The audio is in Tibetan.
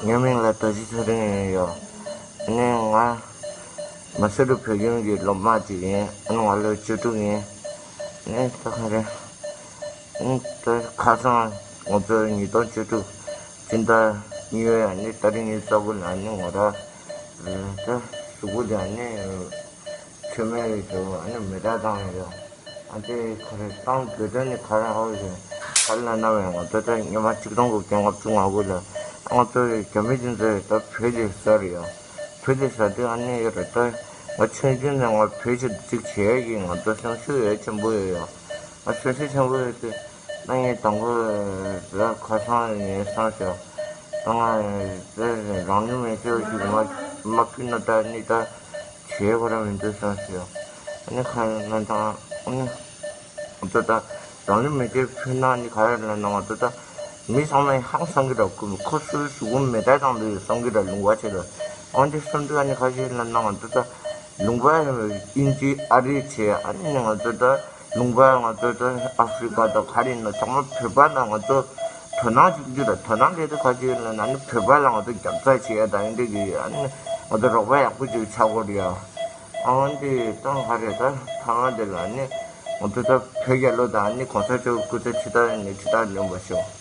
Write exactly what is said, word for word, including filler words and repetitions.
ངའི་མིང་ལ་རྡོ་རྗེ་ཚེ་རིང་ཡིན་ཡོད། ཨ་ནི་ང་མ་སི་རུ་བོད་ཁྱིམ་གྱི་སློབ་མ་ཅིག་ཡིན། ཨ་ནི་ང་ལོ་བཅུ་དྲུག་ཡིན། ཨ་ནི་ད་ག་རེ། ཨ་ནི་ད་ཁ་སང་ང་ཚོ་ཉིས་སྟོང་བཅུ་དྲུག་སྤྱི་ཟླ་གཉིས་པའི་ཨ་ནི་ཏ་རིག་ཉི་ཤུ་རྩ་དགུ་ལ་ཨ་ནི་ང་རང་ད་གཟུགས་པོ་དེ་ཨ་ནི་མཆོད་མེ་ཡོད་དོ་ཨ་ནི་མེ་སྟག་བཏང་ཡོད། ཨ་ནི་ཁོ་རེ་བཏང་དགོས་དོན་ནི་ག་རེ་ཧ་གོ་ཞིང་ག་རེ་ལབ་ན་བས་ང་ཚོ་ད་སྔོན་མ་ཆིག་སྟོང་དགུ་བརྒྱ་ལྔ་བཅུ་ང་དགུ་ལ་ང་ཚོ་རྒྱ་མི་དེ་ཚོས་ད་བོད་ལས་ཟ་རེད་ཡ། བོད་ལས་ཟ་དུས་ཨ་ནི་ཡོད་རེད། ད་ང་ཆུང་ཆུང་ནས་ང་བོད་ཆེད་དུ་ཅིག་བྱེད་ཡས་ཀྱི་ང་ཚོ་སེམས་ཤུགས་ཡོད་ཆེན་པོ་ཡོད་ཡ། ང་སེམས་ཤུགས་ཆེན་པོ་ཡོད་དུས་ད་ངས་དང་པོ་ད་ཁ་སང་ངས་བསམ་ཤག་ད་ང་རང་ལུས་མེ་མཆོད་ཞིག་མ་མ་ཕུལ་ན་ད་ནི་ད་བྱེད་དགོས་ར་མི་འདུག་བསམ་ཤག་ཨ་ནི་ཁ་ན་ད་ཨ་ནི་ང་ཚོ་ད་རང་ལུས་མེ་མཆོད་ཕུལ་ན་ནི་ག་རེ་ལབ་ན་ང་ཚོ་ད་མི་ཚང་མས་ཧང་སང་གི་ར། ཁོ་ཁོ་ཚོའི་གཟུགས་པོ་མེ་མདའ་བཏང་འདུག་བསམ་གི་ར། ལུང་པ་ཆེ་ར། འོན་ཏེ་བསམ་དུས་ཨ་ནི་ཁ་ཤས་ལབ་ན་ང་ཚོ་ད་ལུང་པ་དབྱིན་ཇི་ཨ་རི་བྱས་ཨ་ནི་ང་ཚོ་ད་ལུང་པ་ང་ཚོ་ད་ཨ་ཧྥི་རི་ཀ་དང་ག་རེ་ཡིན་ན་ཚང་མ་བོད་པ་ལ་ང་ཚོ་དོ་སྣང་བྱེད་རྒྱུ་དང་། དོ་སྣང་ལས་དེ་ཁ་ཅིག་ལ་ན་ནི་བོད་པ་ལ་ང་ཚོ་རྒྱབ་རྩ་བྱེད་ཡ་དང་ཡིན་འདྲ་གི་ཨ་ནི་ང་ཚོ་རོགས་པ་ཡག་པོ་ཅིག་ཆགས་དགོས་རེད་ཡ། ཨ་འོན་ཏེ་ཏང་ག་རེ་ད་ཐ་མ་དེ་ལ་ནི་ང་ཚོ་ད་བོད་རྒྱལ་ལོ་དང་ནི་གོང་ས་མཆོག་སྐུ་ཚེ་ཁྲི་ལྟར་ནི་ཁྲི་ལྟར་ལོན་པ་ཤོག